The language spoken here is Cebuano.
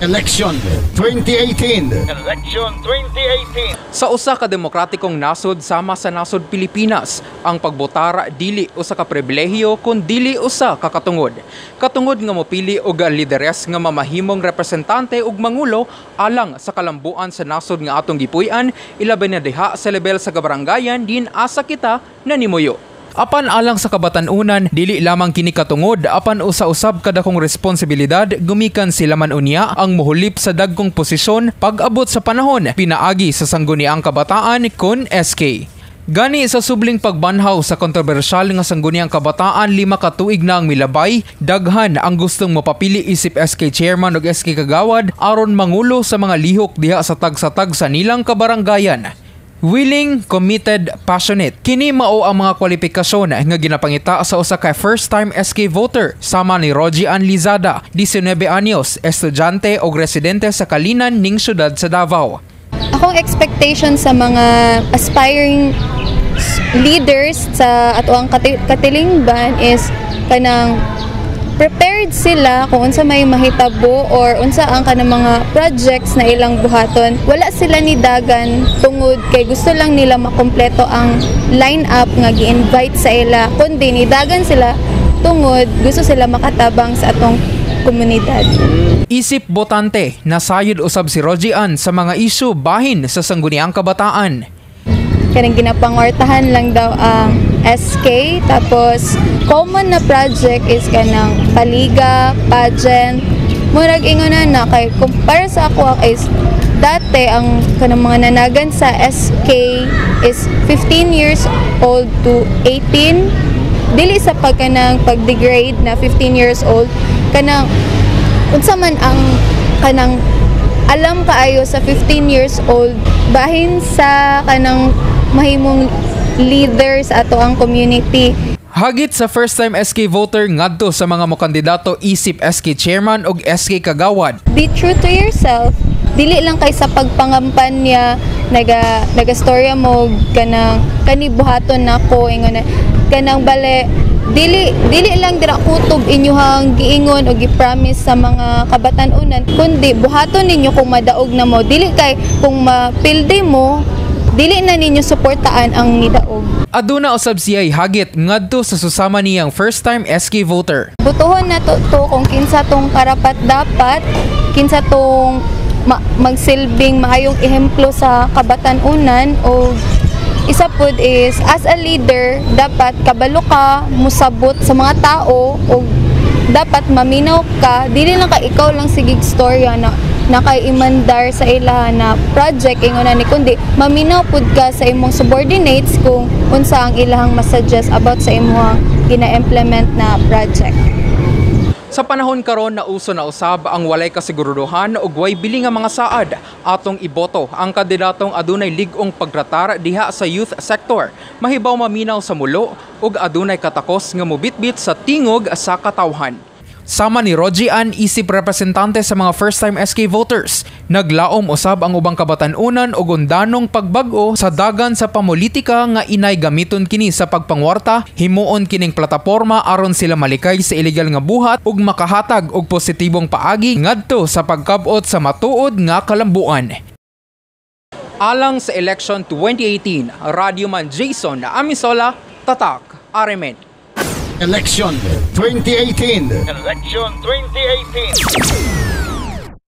Election 2018. Election 2018. Sa usa ka demokratikong nasod sama sa nasod Pilipinas, ang pagbotar dili usa ka pribilehiyo kun dili usa ka katungod. Katungod nga mopili og lideres nga mamahimong representante ug mangulo alang sa kalambuan sa nasod nga atong gipuy-an, ilabi na diha sa level sa kabarangayan din asa kita nanimuyo. Apan alang sa kabatan-unan, dili lamang kini katungod apan usa-usab kadakong responsibilidad gumikan sila man unya ang muhulip sa dagkong posisyon pag-abot sa panahon pinaagi sa Sangguniang Kabataan kon SK. Gani sa subling pagbanhaw sa kontrobersyal nga Sangguniang Kabataan 5 ka tuig na ang milabay, daghan ang gustong mapapili isip SK Chairman ug SK Kagawad aron mangulo sa mga lihok diha sa tagsa-tagsa nilang kabaranggayan. Willing, committed, passionate. Kini mao ang mga kwalifikasyon nga ginapangita sa usa ka first-time SK voter sama ni Rogie Ann Lizada, 19 anyos, estudyante o residente sa Kalinan ning syudad sa Davao. Akong expectation sa mga aspiring leaders sa atoang katilingban is kanang prepared sila kung unsa may mahitabo or unsa ang kanang mga projects na ilang buhaton. Wala sila ni dagan tungod kay gusto lang nila makumpleto ang line-up nga gi-invite sa ila, kundi ni dagan sila tungod gusto sila makatabang sa atong komunidad. Isip botante, nasayod usab si Rogie Ann sa mga isyu bahin sa Sangguniang Kabataan. Kanang ginapangwartahan lang daw ang SK, tapos common na project is kanang paliga, pageant. Murag ingon na na kay kumpara sa ako is dati ang kanang mga nanagan sa SK is 15 years old to 18. Dili sa pagkanang pag-degrade na 15 years old, kanang unsa man ang kanang alam kaayo sa 15 years old bahin sa kanang mahimong leader sa ato ang community. Hagit sa first time SK voter ngadto sa mga mokandidato isip SK Chairman ug SK Kagawad. Be true to yourself. Dili lang kay sa pagpangampanya nagastorya mo kanang kani buhaton nako, ingon na kanang bale dili lang dira kutob inyuhang giingon o gi-promise sa mga kabatan-unan, kundi buhaton ninyo kung madaog na mo. Dili kay kung mapildi mo, dili na ninyo suportaan ang nidaog. Aduna usab siya'y hagit ngadto sa susama niyang first time SK voter. Butuhon na to kung kinsa tong karapat dapat, kinsa tong magsilbing maayong ehemplo sa kabatan-unan. O isa pud is as a leader dapat kabalo ka musabot sa mga tao o dapat maminaw ka, dili lang ka ikaw lang sige storya na nakaimandar sa ila na project ingon na ni, kundi maminaw pud ka sa imong subordinates kung unsa ang ilahang masuggest about sa imong gina-implement na project. Sa panahon karon na uso na usab ang walay kasiguruduhan ug way bili nga mga saad, atong iboto ang kandidatong adunay lig-ong pagtratar diha sa youth sector, mahibaw maminaw sa mulo ug adunay katakos nga mobitbit sa tingog sa katawhan. Sama ni Rogie Ann isip representante sa mga first-time SK voters, naglaom usab ang ubang kabatan-unan og undanong pagbag-o sa dagan sa pamulitika nga inay gamiton kini sa pagpangwarta, himuon kining plataporma aron sila malikay sa illegal nga buhat ug makahatag og positibong paagi ngadto sa pagkab-ot sa matuod nga kalambuan. Alang sa Election 2018, Radyoman Jason Amisola, Tatak, RMN. Election 2018. Election 2018.